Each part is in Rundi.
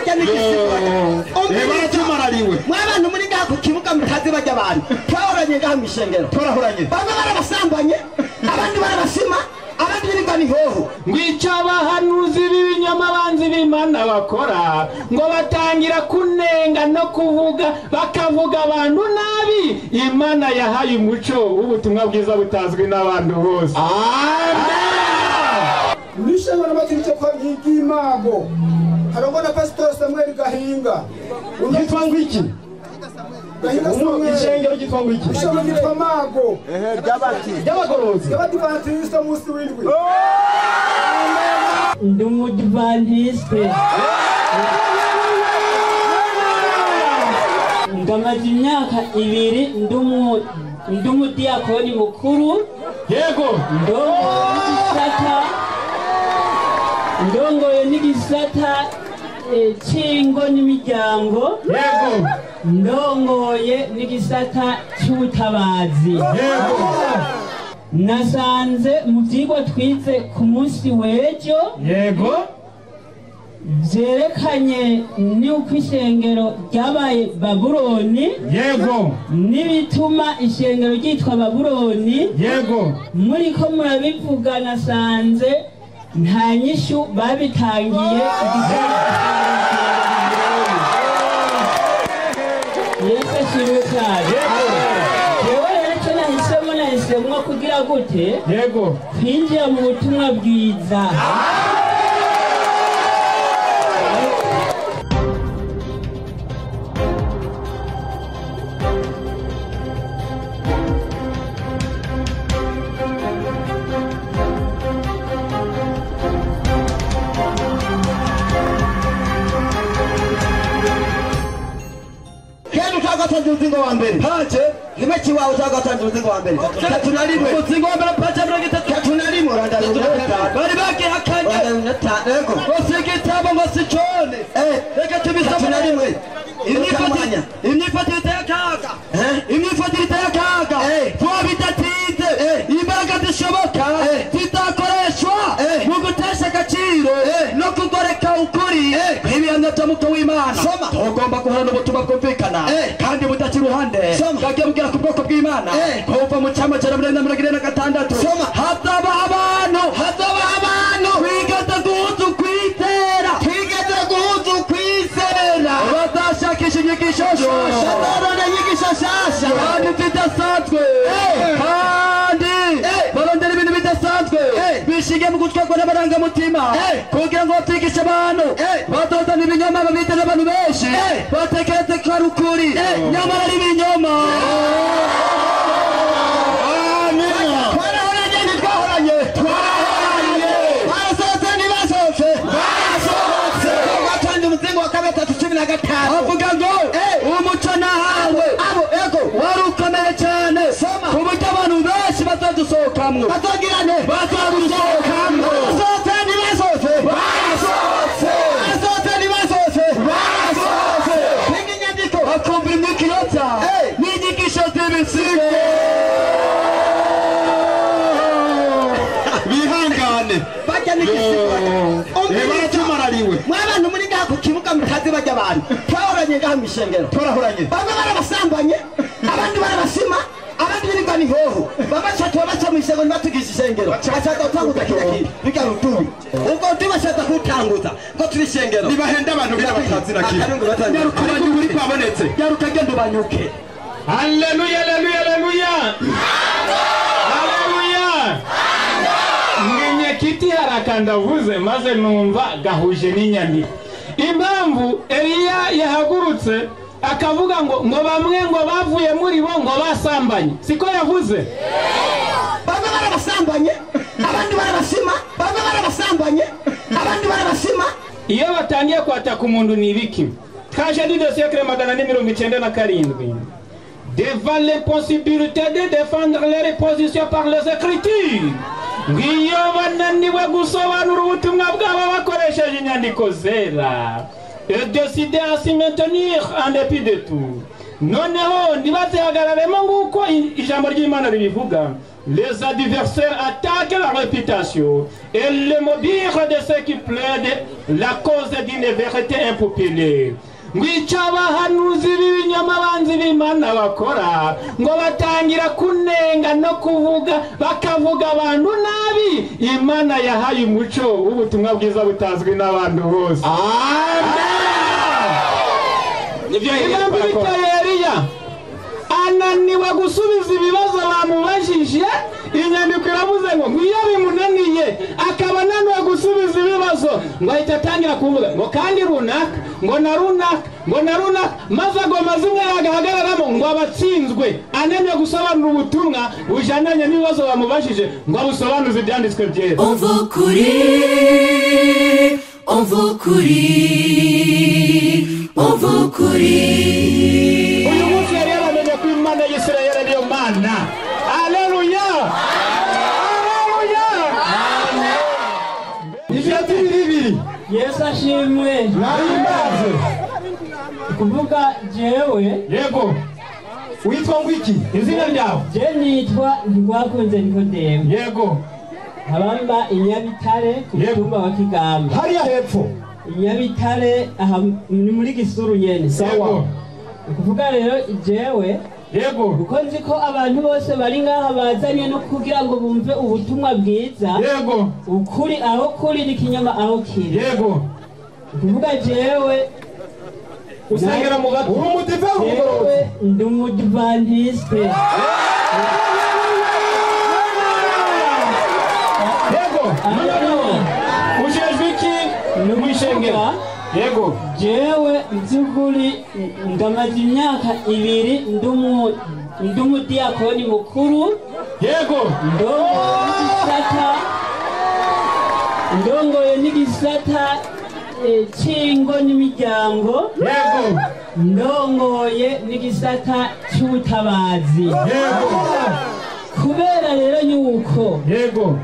Bajya n'igisigo. Baracumarariwe. Mwabantu muri ngaha ku kibuga mutazi bajya abantu. Twahoranye ngaha mu ishengero. Twarahoranye. Bamwe barabasambanye, abandi barabasima, abandi birirwa ni hoho. Ngwica abahanuzi b'ibinyoma banzi b'Imana bakora ngo batangira kunenga no kuvuga bakavuga abantu nabi. Imana yahaye umuco w'ubutumwa bwiza butazwi n'abantu bose. Amen. Nishema n'abatirike kwa Imago. Harongo na Pastor Samuel Gahinga. Yitwa ngwiki? Gahinga Samuel. Ishengero ryitwa ngwiki? Ishengero ryitwa Mago. Ry'abati. Ry'abagorozi. Ry'abadivantiste musi w'indwi. Ndi umudivantiste. Ndamaze imyaka 2 ndi umudiyakoni mukuru. Yego. Ndongoye n'igisata c'ingo n'imiryango. Yego. Ndongoye n'igisata c'ubutabazi. Yego. Nasanze mu vyigwa twize ku munsi w'ejo. Yego. Vyerekanye n'uko ishengero ryabaye Babuloni. Yego. N'ibituma ishengero ryitwa Babuloni. Yego. Muriko murabivuga nasanze nta nyishu babitangiye. Yesu ashimwe cyane. Jewe rero icyo nahisemo nahisemo kugira gute? Yego. Kwinjira mu butumwa bwiza. Uzingo wa mbere paje rimwe wawe utagatangira uzingo wa mbere 31 uzingo wa mbere paje 31 randa bari bagihakanye yego bose igitabo ngo sicone reka tubisome na rimwe imyifatire iteye akaga imyifatire iteye akaga vuba bidatinze imbaraga zishoboka zizakoreshwa mu gutesha agaciro no kugoreka ukuri kw'ibihamya by'umuco w'Imana. Tugomba guhorana ubutumwa bwumvikana kandi budakira uruhande bwagiye bugera ku bwoko bw'Imana kuva mu cyama cya 1946. Hazaba abantu twigeze guhuza ukwizera bazashakisha inyigisho nshasha kandi zidasanzwe kandi barondera ibintu bidasanzwe bishingiye mu gutwarwa n'amarangamutima kugira ngo batwigishe abantu badozana ibinyoma babiteze abantu benshi batekereze ko ari ukuri nyamara ari ibinyoma. Twarahoranye ntitwahoranye twahoranye barasohotse ntibasohotse barasohotse. Batonze umuzingo wa 3:15 avuga ngo umuco nahawe abo ego wari ukomeye cyane ku buryo abantu benshi bazadusohokamwo bazogirane bazadusohokamwo. Barasohotse ntibasohotse barasohotse barasohotse ntibasohotse barasohotse. Kwiga inyandiko bakumva imyuka iyobya n'inyigisho z'ibisigo. Bihangane bajya n'igisigo. Baracumarariwe. Mwabantu muri ngaha ku kibuga mutazi bajya abantu. Twahoranye ngaha mu ishengero. Twarahoranye. Bamwe barabasambanye, abandi barabasima, abandi birirwa ni hoho. Bamwe baca mu ishengero ntibatugishe ishengero. Bashaka gutanguza kiriya kintu biga rutubi. Ubwo rutubi bashaka kuwutanguza ngo turi ishengero. Nibahenda abantu bira batazi na kimwe. Nyaruka ukuri kwabonetse. Nyaruka genda ubanyuke. Haleluya, haleluya, haleluya. Haleluya. Mwenyekiti harakandavuze maze numva gahuje n'inyandiko. Impamvu Eliya yahagurutse akavuga ngo bamwe ngo bavuye muri bo ngo basambanye. Siko yavuze? Bamwe barabasambanye, abandi barabasima, bamwe barabasambanye, abandi barabasima. Iyo batangiye kwataka umuntu ni ibiki? Tragédie de siècle 497. Devant l'impossibilité de défendre leur position par les Écritures, ngiyo bananiwe gusobanura ubutumwa bwabo bakoresheje inyandiko zera, et décider à s'y maintenir en dépit de tout. Noneho ntibazihagararemo nk'uko ijambo ry'Imana ribivuga. Les adversaires attaquent la réputation et le mobile de ceux qui plaident la cause d'une vérité impopulaire. Ngwica abahanuzi b'ibinyoma banzi b'Imana bakora ngo batangira kunenga no kuvuga, bakavuga abantu nabi. Imana yahaye umuco w'ubutumwa bwiza butazwi n'abantu bose. Amen. Impamvu biteye Eliya ananiwe gusubiza ibibazo bamubajije, inyandiko iravuze ngo iyo bimunaniye akaba ananiwe gusubiza ibibazo, ngo ahita atangira kuvuga ngo kandi runaka, ngo na runaka, ngo na runaka, maze agoma zimwe yagahagararamo ngo abatsinzwe, ananiwe gusobanura ubutumwa bujananye n'ibibazo bamubajije, ngo abusobanuze ibyanditswe byera. Umva ukuri, umva ukuri, umva ukuri. Uyu munsi yari yaramenye ko Imana y'Isirayeli ariyo Mana. Haleluya! Haleluya! Ibyo bibiri. Yesu ashimwe. Nahimbaze. Kuvuga jewe. Yego. Witwa ngwiki? Izina ryawe? Je nitwa Ntigwakunze Nikodemu. Yego. Nkabamba Inyabitare ku mutumba wa Kigamba. Hariya hepfo. Inyabitare aha ni muri Gisuru nyene. Sawa. Kuvuga rero jewe. Yego. Kuko nzi ko abantu bose bari ngaha bazanye no kugira ngo bumve ubutumwa bwiza. Yego. Ukuri aho kuri n'ikinyoma aho kiri. Yego. Kuvuga jewe usengera mu gato. Uri umudive w'umugororotsi? Ndi umudivantiste. Yego. Ujejwe iki mw'ishengero? Yego. Jewe by'ukuri ndamaze imyaka 2 ndi umudiyakoni mukuru. Yego. Ndongoye n'igisata cy'ingo n'imiryango. Yego. Ndongoye n'igisata cy'ubutabazi. Yego. Kubera rero yuko yego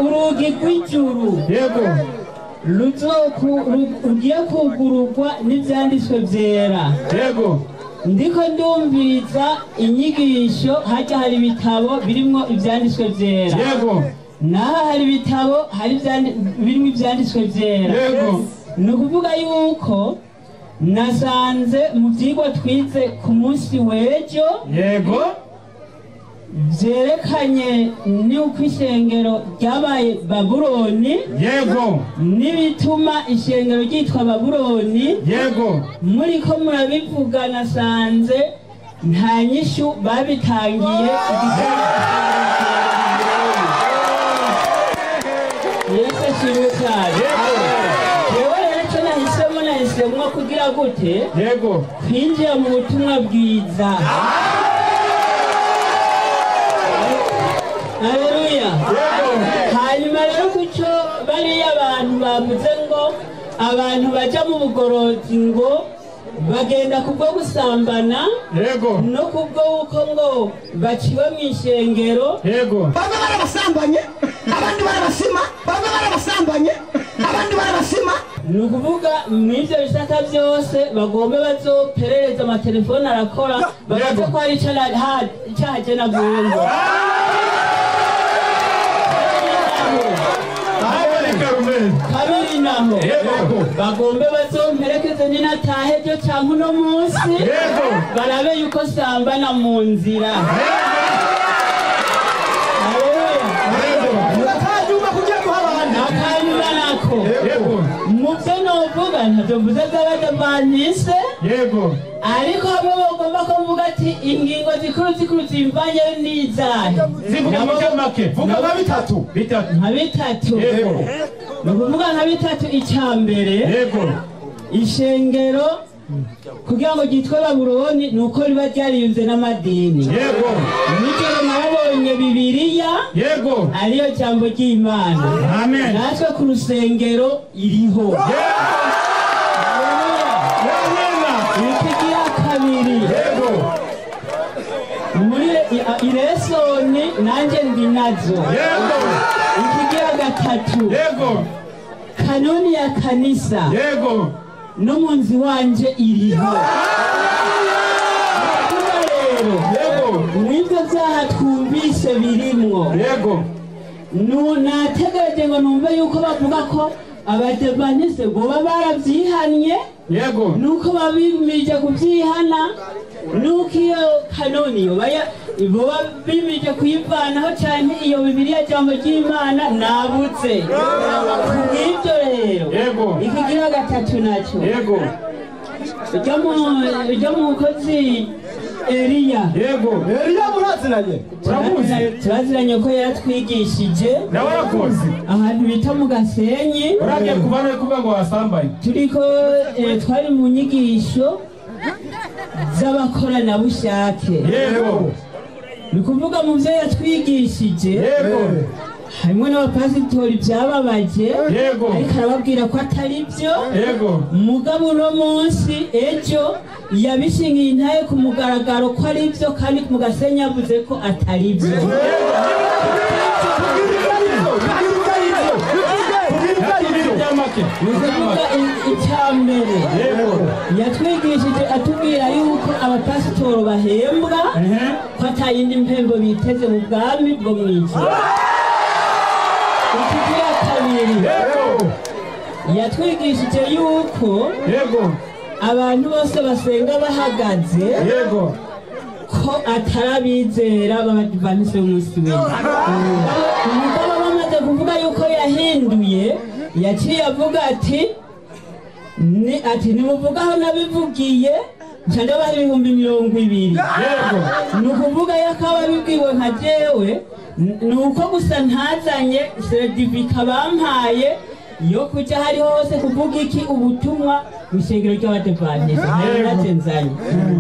urugi rw'ijuru yego rugiye kugururwa n'ibyanditswe byera. Yego. Ndiko ndumviriza inyigisho, hajya hari ibitabo birimo ibyanditswe byera. Yego. Naho hari ibitabo hari birimo ibyanditswe byera. Yego. Ni ukuvuga yuko nasanze mu byigwa twize ku munsi w'ejo. Yego. Byerekanye n'uko ishengero ryabaye Babuloni. Yego. N'ibituma ishengero ryitwa Babuloni. Yego. Muri ko murabivuga nasanze nta nyishu babitangiye. Yesu ashimwe cyane. Jewe rero icyo nahisemo kugira gute? Yego. Kwinjira mu butumwa bwiza. Haleluya. Hanyuma rero kucyo bariya abantu bavuze ngo abantu bajya mu bugorozi ngo bagenda kubwo gusambana. Yego. No kubwo uko ngo baciwe mu ishengero. Yego. Bamwe barabasambanye, abandi barabasima, bamwe barabasambanye, abandi barabasima. Ni ukuvuga mw'ibyo bisata byose bagombe bazoperereza amatelefone arakora babaze ko hari icyaha je navuze. Kabiri naho bagombe bazomperekeze ninatahe ejo canke uno munsi barabe yuko sambana mu nzira. Akanyuma nako muvyo novuga ntavyo mvuze vy'abadivantiste. Yego. Ariko hamwe bagomba ko mvuga ati ingingo zikuru zikuru zimvanyeyo n'izahe. Zivuga mu make. Vuga nka bitatu. Bitatu. Nka bitatu. Yego. Ni ukuvuga nka bitatu. Icya mbere. Yego. Ishengero kugira ngo ryitwe Babuloni ni uko riba ryariyunze n'amadini. Yego. Nijoro nabonye Bibiliya. Yego. Ariyo jambo ry'Imana. Amen. Natwe ku rusengero iriho. Ikigira kabiri. Yego. Muri iresoni nanjye ndi nazo. Yego. Ikigira gatatu. Yego. Kanuni ya kanisa. Yego. No mu nzu iwanje iriho. Yego. Mw'ibyo byaha twumvise birimwo. Yego. Nategereje ngo numve yuko bavuga ko abadivantisite boba barabyihannye. Yego. Nuko babimije kubyihana, nuko iyo kanoni boba bimije kuyivanaho cyane iyo Bibiliya jambo ry'Imana nabutse. Kubw'ibyo rero. Yego. Ikigira gatatu nacyo. Yego. Ujya mu mukozi Eliya. Yego. Eliya muraziranye? Uramuzi? Turaziranye ko yaratwigishije. Nawe arakuzi? Ahantu bita mu Gasenyi. Uragiye kuva no kuvuga ngo wasambanye. Turiko twari mu nyigisho z'abakoranabushake. Yego. Ni kuvuga mu byo yatwigishije. Yego. Harimo n'abapasitori byababaje. Yego. Ariko arababwira ko atari byo. Yego. Mugabo uno munsi ejo yabishingiye intaye ku mugaragaro ko ari byo, kandi mu Gasenyi yavuze ko atari byo. Kuvuga icya mbere yatwigishije atubwira yuko abapasitoro bahembwa ko atayindi mpembo biteze mu bwami bwo mu ijuru. Ikigira kabiri yatwigishije yuko abantu bose basenga bahagaze ko atarabizera b'abadivantisite b'umunsi w'indwi. Umugabo bamaze kuvuga yuko yahinduye, yaciye avuga ati nimuvugaho nabivugiye nca ndabaha 20,000. Ni ukuvuga yuko ababibwiwe nka jewe ni uko gusa ntazanye seritifika bampaye yo kujya hariho hose kuvuga iki ubutumwa mu ishengero ry'abadivantisite. Ntacyo nzanye.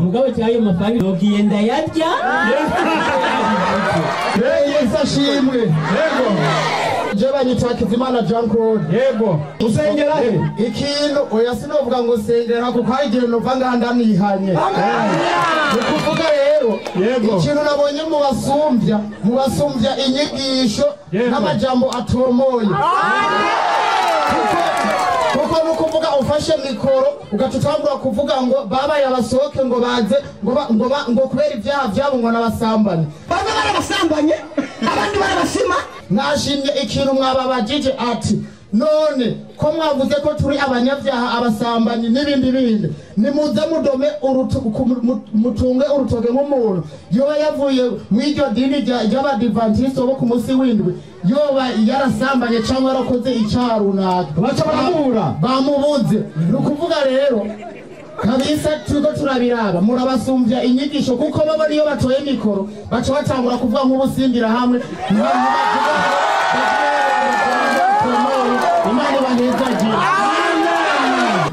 Mugabo cy'ayo mafaranga yogiye ndayarya. Yesu ashimwe. Yego. Je banyita Hakizimana Jean Claude. Yego. Usengera he? Ikintu oya sinovuga ngo sengera kuko hari igihe nova ngaha ndanihanye. Ni kuvuga rero ikintu nabonye mu basumbya inyigisho n'amajambo atomoye. Kuko nukuvuga ufashe mikoro ugaca utangura kuvuga ngo babaye abasohoke ngo baze ngo kubera ibyaha byabo ngo n'abasambanye. Bamwe barabasambanye, abandi barabasima. Nashimye ikintu mwababajije ati none ko mwavuze ko turi abanyabyaha abasambanyi n'ibindi bindi, nimuze mudome mutunge urutoke nk'umuntu yoba yavuye mu iryo dini ry'abadivantisite bo ku munsi w'indwi, yoba yarasambanye cyangwa yarakoze icyaha runaka, baca baramubura, bamubuze. Ni ukuvuga rero kabisa turiko turabiraba murabasumbya inyigisho, kuko bo niyo batoye mikoro baca batangura kuvuga nk'ubusimbira hamwe. Imana ibahezagire.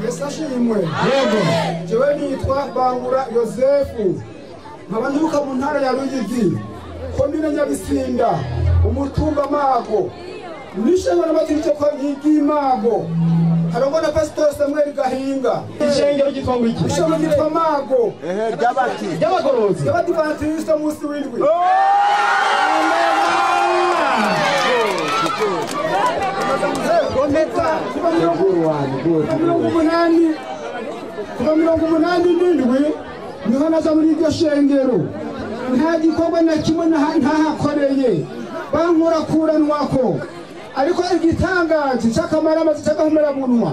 Yesu ashimwe. Yego. Jewe nitwa Bangura Yosefu, nkaba nturuka mu ntara ya Ruyigi, komine Nyabisinda, umutumba Mago, n'ishengero n'amategeko ry'Imago, harangwa na Pastor Samuel Gahinga. Ishengero ryitwa ngo iki? Ishengero ryitwa Mago. Ry'abagorozi. Ry'abadivantisite munsi w'indwi. Kuva 87 niho naza muri iryo shengero, nta gikorwa na kimwe ntahakoreye, bankurakuranwako. Ariko igitangaje cy'akamaramazi cy'agahomerabunwa,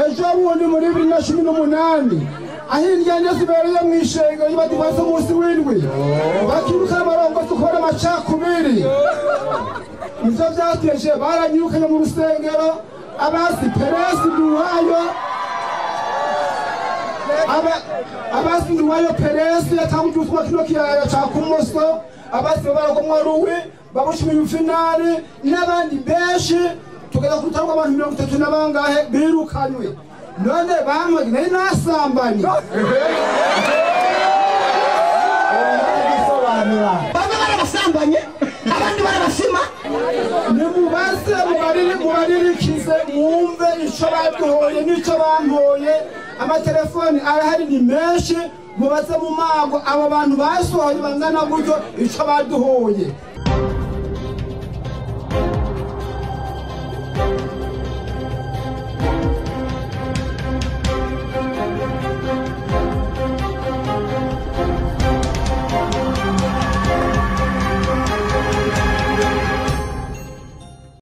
ejo bundi muri 2018 aho indyane zibereye mu ishengero y'abadivantisite umunsi w'indwi, bakiruka abarongozi ukora amacakubiri. Ivyo vyateje baranyirukanye mu rusengero, abasi Peresi Nduwayo, abasi Nduwayo Peresi yatanguje ubutumwa kino kiyaya ca Kumoso, abasi baragomwa ruwi babushima ibifinari n'abandi benshi, tugeza ku rutaro rw'abantu 30 na bangahe birukanywe. None bamwe nari nasambanye. Bamwe barabasambanye, abandi barabasima. Nimubaze mubaririkize mwumve ico baduhoye n'ico bampoye. Amatelefoni arahari ni menshi, mubaze mu Mago abo bantu basohoye bangana gutyo ico baduhoye.